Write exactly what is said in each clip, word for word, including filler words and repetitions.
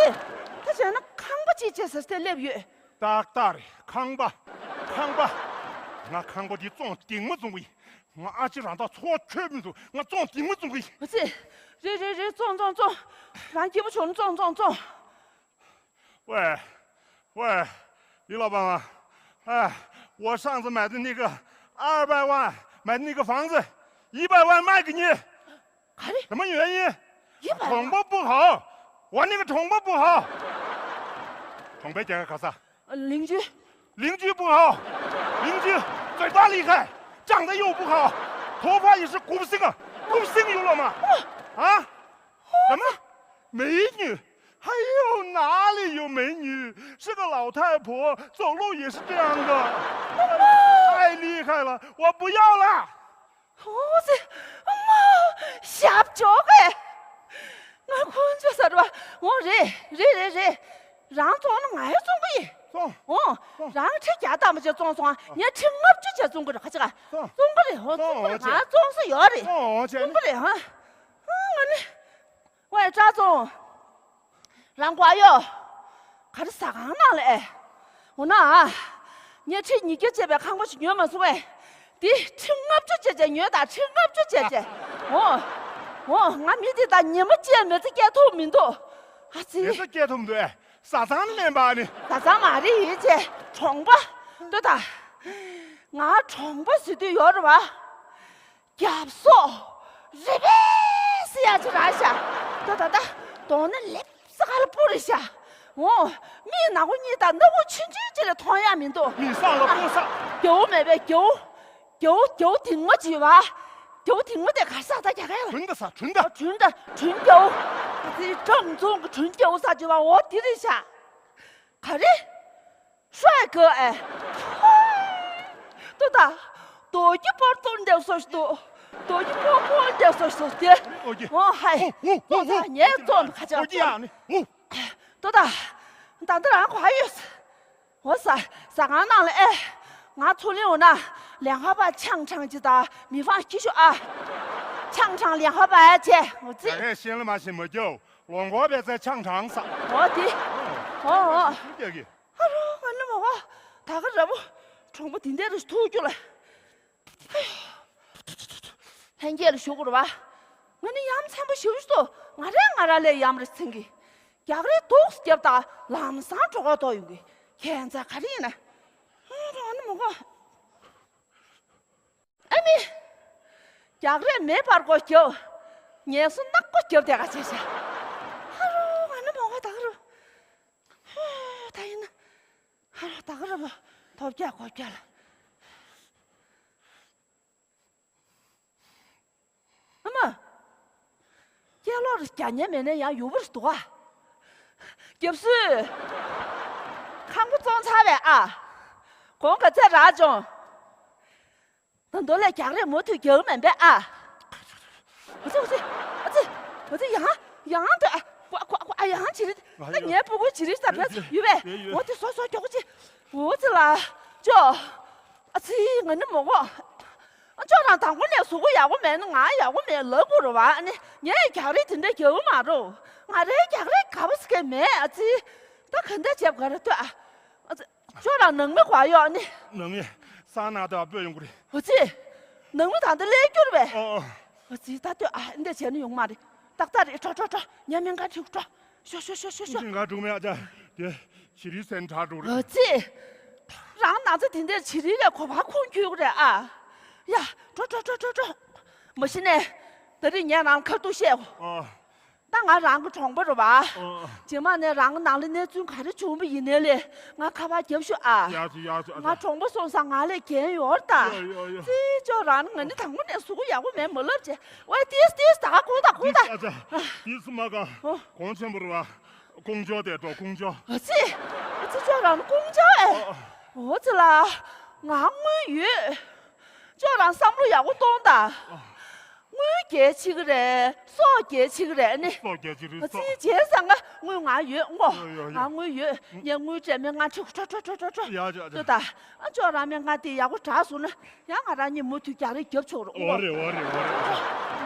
ད་བྱས་ན་ཁང་པ་ཅིག་བྱས་ཟེར་ཏེ་སླེབས་ཡོད། ཏག་ཏག་རེད། ཁང་པ། ཁང་པ། ང་ཁང་པ་འདི་བཙོང་སྟེང་མ་བཙོང་གི་ཡིན། ང་ཨ་ཅེ་རང་ད་འཚོ་བ་འཁྱོལ་མི་འདུག་ང་བཙོང་སྟེང་མ་བཙོང་གི་ཡིན། ཨ་ཙི། རེད་རེད་རེད། བཙོང་བཙོང་བཙོང་། རང་སྐྱིད་པོ་བྱུང་ན་བཙོང་བཙོང་བཙོང་། 喂，喂，李老板啊，哎，我上次买的那个二百万买的那个房子，一百万卖给你，什么原因？一百万。 གྲོང་པ་不好，我那个གྲོང་པ不好。གྲོང་པའི་རྒྱལ་ཁ་ག་ས། 邻居。 邻居不好，邻居嘴巴厉害，长得又不好，头发也是 གུབ་སེང་啊， གུབ་སེང་ཡོད་ལོ་མ། 啊？什么？美女？哎呦，哪里有美女？是个老太婆，走路也是这样的，太厉害了，我不要了。 ཨོ་ཙི། ཨ་མ། ཞབས་ཀྱོག་གས། ང་ཁོང་ཚོ་ཟ་འགྲོ་བ། འོ་རེད་རེད་རེད་རེད། རང་བཙོང་ན་ང་ཡང་བཙོང་གི་ཡིན། བཙོང་། ཨོ། བཙོང་། རང་ཁྲི་བརྒྱ་ཐམ་པ་ཅིག་བཙོང་སོང་། ཨ། ངས་ཁྲི་ལྔ་བཅུ་ཅིག་བཙོང་གི་རེད། ཁ་ཅིག་ག་བཙོང་། བཙོང་གི་རེད། ཨོ། བཙོང་། བཙོང་གི་རེད། ང་བཙོང་ས་ཡོད་རེད། བཙོང་། བཙོང་། བཙོང་གི་རེད། ཨ། ཨ། ང་ནི། ཝེ། བཀྲ་བཙོང་། རང་གོ་ཨ་ཡོ། ག་རེ་ཟ་ཁང་ནང་ལ་ཨེ། འོ་ན་ཨ། ངས་ཁྲི་ཉིས་བརྒྱ་བྱས་པའི་ཁང་པ་ཞིག་ཉོས་མ་སོང་ཨེ། འདི་ཁྲི་ལྔ་བཅུ་བྱས་བྱས་ཉོས་དང་། ཁྲི་ལྔ་བཅུ་བྱས་བྱས། འོ། འོ། ང་མི་འདི་དང་ཉི་མ་གཅིག་མི་ཚེ་སྐྱེལ་ཐུབ་མི་འདུག་ཨ་ཙི། མི་ཚེ་སྐྱེལ་ཐུབ་མི་འདུག་ཨེ། བཟའ་ཚང་ནི་མིན་པ་ནི། བཟའ་ཚང་མ་རེད། ཡིན་ཅེ། གྲོང་པ། ལྟོས་དང་། ང་གྲོང་པ་ཟེར་དུས་ཡོད་རེད་བ། རྒྱབ་སོག་རི་བེ་སི་ཡ་ཅི་ར་ཤ། ད་ད་ད་དོང་ནི་ལེབ་ས་ཁ་ལ་སྤུ་རི་ཤ། འོ། མིག་ནག་པོ་གཉིས་དང་སྣ་བུག་ཆུང་ཆུང་ཅིག་ལས་མཐོང་ཡ་མི་འདུག་མིག་སང་ལ་སྤུ་ས། རྒྱ་བོ་མེད་པའི་རྒྱ་བོ། རྒྱ་བོ་རྒྱ་བོ་དེ་ངོ་ཅི་བ། རྒྱ་བོ་དེ་ངོ་དེ་ག་ས་ད་རྒྱ་ག་ཡ་ལ། དྲུན་ད་ས་དྲུན་ད། དྲུན་ད་དྲུན་རྒྱ་བོ། དེ་ཀྲང་ཙུང་གི་དྲུན་རྒྱ་བོ་ས་ཅི་བ། འོ་དེ་རི་ཤ། ག་རེ། 帅哥哎。ལྟོས་དང་། རྡོ་རྗེ་སྤོར་ཏོར་འདེབས་སོ་ཞིག་འདུག་རྡོ་རྗེ་སྤོར་སྤོར་འདེབས་སོ་ཞིག་འདུག་སྟེ། ཨོ་ཀྱེ། ཨོ་ཧའི། ཨོ་ཨོ་ཨོ་ཙོ་ཙ་ངའི་ཙོ་མི་ཁ་ཆག་ཨོ་ཀྱེ་ཡ་ནི་ཨོ། ལྟོས་དང་། ད་ལྟ་རང་ག་ཡོད། འོ་ཟ། ཟ་ཁང་ནང་ལ་ཨེ། ང་ཚོ་ལེ་འོ་ན་ལེན་ཧ་པ་ཆང་ཆང་ཅི་ད་མི་ཕང་ཁྱི་ཤོ་ཨ། ཆང་ཆང་ལེན་ཧ་པ་ཨེ་ཆེ། འོ་ཙི། ད་གས་ཤེས་ལ་མ་ཤེས་མ་རྒྱོ། ལོང་གོ་བས་ཚེ་ཆང་ཆང་ས། འོ་དེ། འོ་འོ། ཨ་རོ། ང་ནི་མ་བ། ད་ག་ར་བོ། གྲོང་པ་དེ་འདྲ་རུ་ཐུག་རྒྱུ་ལ། ཧན་རྒྱས་ལ་ཞུ་དགོས་རེད་བ། ང་ནི་ཡམ་ཚན་པོ་ཞུ་ཞུ་ང་རེ་ང་ར་ལས་ཡམ་རེ་ཚིན་གི་རྒྱག་རེས་ཏོག་ཙམ་རྒྱབ་ད་ལམ་སང་གྲོད་ཁོག་ལྟོགས་ཡོང་གི་ཁྱད་མཚར་ག་རེ་ཡིན་ན། ང་ནི་མ་བ། ཨ་མི། རྒྱག་རེས་མེད་པར་སྒོ་རྒྱབ། ངལ་གསོ་ནག་པོ་རྒྱབ་བསྡད་ག་བྱས་ཤག་ཧ་རོ། ང་ནི་མ་བ་ད་ག་རུ། ཧོ། ད་ཡིན་ན། ཧ་རོ། ད་ག་རུ་བོ། ཐོབ་རྒྱག་གོ་རྒྱག་ལ། ཨ་མ། སྐྱེ་ལོ་རུ་རྒྱ་ཉན་མེད་ན་ཡང་ཡུ་བུར་འདུག་ཨ། རྒྱབ་སུས། ཁང་པ་བཙོང་ཚར་བས་ཨ། གོང་ག་ཚད་རག་བྱུང་། ད་མདོ་ལས་རྒྱག་རེས་མུ་མཐུད་རྒྱག་མིན་པས་ཨ། ཨ་ཙི་ཨ་ཙི་ཨ་ཙི། ཨ་ཙི་ཡང་ཡང་དུ་ཨ། ཀོ་ཀོ་ཀོ་ཨ། ཡང་བྱེད་རེད། ད་ངའི་སྤུ་གུ་བྱེད་རེད། ད་བས་ཡོད་པས། འོ་དེ་སོ་སོ་མགྱོགས་ཅིག་འོ་ཙི་ལ་ཅོ། ཨ་ཙི་ང་ནི་མོ་གོ་ཨ་ཅོ་རང་དང་པོ་ནས་གཟུགས་པོ་ཡག་པོ་མེད་ན་ང་ཡག་པོ་མེད་ལབ་དགོས་རེད་བ། ཨ་ནི་ངས་རྒྱག་རེས་དེ་འདྲ་རྒྱག་གི་མ་རེད། ང་རའི་རྒྱག་རེས་ག་པ་ཟེར་མཁན་མེད། ཨ་ཙི། ད་ག་འདྲ་བྱེད་དགོས་རེད་ལྟོས་ཨ། ཨ་ཙི། ཅོ་རང་ནང་མི་གོ་ཡོད་ནི། ནང་ངས་ས་ན་ད་སྤོས་ཡོང་གི་རེད། ཨ་ཙི། ནང་མི་ད་ལྟ་སླེབས་རྒྱུ་རེད་པས། ཨོ་ཨོ། ཨ་ཙི། ད་ལྟོས་ཨ། འདི་བྱས་ནི་ཡོང་མ་རེད། ཏག་ཏག་རེད། ཁྲོ་ཁྲོ་ཁྲོ། ཉ་མི་འགའ་ཁྲིག་ཁྲོ། ཤོ་ཤོ་ཤོ་ཤོ་ཤོ། ཅི་འགའ་འགྲོ་མེད་ཨ་ཅག་དེ་བྱི་རིལ་སེན་ཁྲག་འགྲོ་རེད། ཨ་ཙི། རང་ན་ཚ་དེ་འདིར་བྱི་རིལ་ལས་གོ་བ་ཁུངས་འཁྱོལ་གི་རེད་ཨ། ཡ། ཁྲོ་ཁྲོ་ཁྲོ་ཁྲོ་ཁྲོ། མ་གཞི་ནས། ད་རེས་ངས་རང་ཁ་ཐུག་བཤད་གོ། ཨ། ད་ང་རང་གི་གྲོང་པ་རེད་བ། ཨ། རྗེས་མ་ནས་རང་གི་ནང་ལ་གནས་ཚུལ་ག་རེ་བྱུང་བ་ཡིན་ནའི་ལས་ང་ཁ་པར་རྒྱབ་ཤོག་ཨ། ཡག་སོ་ཡག་སོ། ང་གྲོང་པ་སོང་ཙང་ང་ལས་འགན་ཡོད་ད། ཡ་ཡ་ཡ། ཙི་ཅོ་རང་ནི་ང་ནི་དང་པོ་ནས་གཟུགས་པོ་ཡག་པོ་མེད་མ་ལབ་བྱས། ཝེ་ཏིས་ཏིས་ད་ག་གོང་ད་གོང་ད། ཏིས་ཨ་ཙ། ཏིས་མ་ག་ཨོ། གོང་ཆེན་པོ་རེད་བ། ཀོང་ཇོ་དེ་འགྲོ་ཀོང་ཇོ། ཨ་ཙི། ཨ་ཙི་ཅོ་རང་ནི་ཀོང་ཇོ་ཨེ། ཨ། ཨོ་ཙི་ལ། ང་དངུལ་ཡོད། ཅོ་རང་བསམ་བློ་ཡག་པོ་གཏོང་ད། ཨ། དངུལ་གལ་ཆེ་གི་རེད། སྲོག་གལ་ཆེ་གི་རེད་ནི། སྲོག་གལ་ཆེ་རེད། ཨ་ཙི་སྲོག་རྗེས་ས་ང་དངུལ་ང་ཡོད་ངོ་། ཡོད་ཡོད་ཡོད། ང་དངུལ་ཡོད། ངས་དངུལ་སྤྲད་མེད་ང་ཁྲི་ཁྲོ་ཁྲོ་ཁྲོ་ཁྲོ། ཡ་ཡ་ཡ། ལྟོས་ད། ཨ་ཅོ་རང་མེད་ང་དེ་ཡག་པོ་དྲག་སོང་ན་ཡང་ང་རང་གཉིས་མུ་མཐུད་རྒྱག་རེས་རྒྱབ་ཆོག་རེད། འོ་རེད་འོ་རེད་འོ་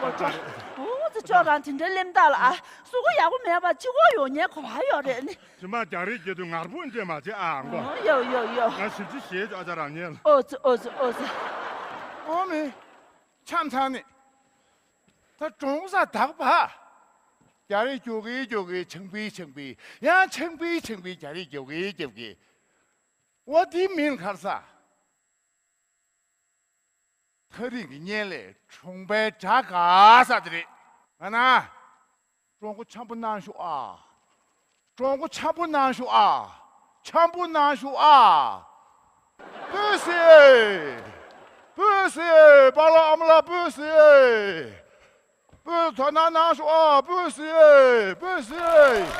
རེད། འོ་ཙི། ཅོག་རང་དེ་འདྲའི་ལེམ་སྟག་ལ་ཨ། གཟུགས་པོ་ཡག་པོ་མེད་པ་ཅི་གོ་ཡོང་ཉེན་ཁོ་བ་ཡོད་རེད་ནི། དྲི་མ་རྒྱག་རེས་བྱེད་དུས་ངར་པོ་འདྲེ་མ་བྱེད་ཨ་མགོ། ཨོ་ཡོ་ཡོ་ཡོ། ང་ཞིབ་ཅི་ཞེས་ཅོག་ཨ་ཅག་རང་ཉན་ལ། ཨོ་ཙི་ཨོ་ཙི་ཨོ་ཙི། ཨོ་མི། ཆམ་ཚང་ནི། ད་གྲོང་ས་དག་པ། རྒྱག་རེས་རྒྱོག་གི་རྒྱོག་གི་ཆང་པི་ཆང་པི། ཡང་ཆང་པི་ཆང་པི་རྒྱག་རེས་རྒྱོག་གི་རྒྱོག་གི། འོ་དེ་མིན་གར་ས། ཐག་རིང་གི་གཉེན་ལས་གྲོང་པའི་དགྲ་དགའ་ས་དེ་རེད། ང་ན། གྲོང་པོ་འཆམ་པོ་གནང་ཤོག་ཨ། གྲོང་པོ་འཆམ་པོ་གནང་ཤོག་ཨ། འཆམ་པོ་གནང་ཤོག་ཨ། སྤོས་སེ། སྤོས་སེ། པཱ་ལགས་ཨ་མ་ལགས་སྤོས་སེ། སྤོས་དོ་སྣང་གནང་ཤོག་ཨ། སྤོས་སེ། སྤོས་སེ།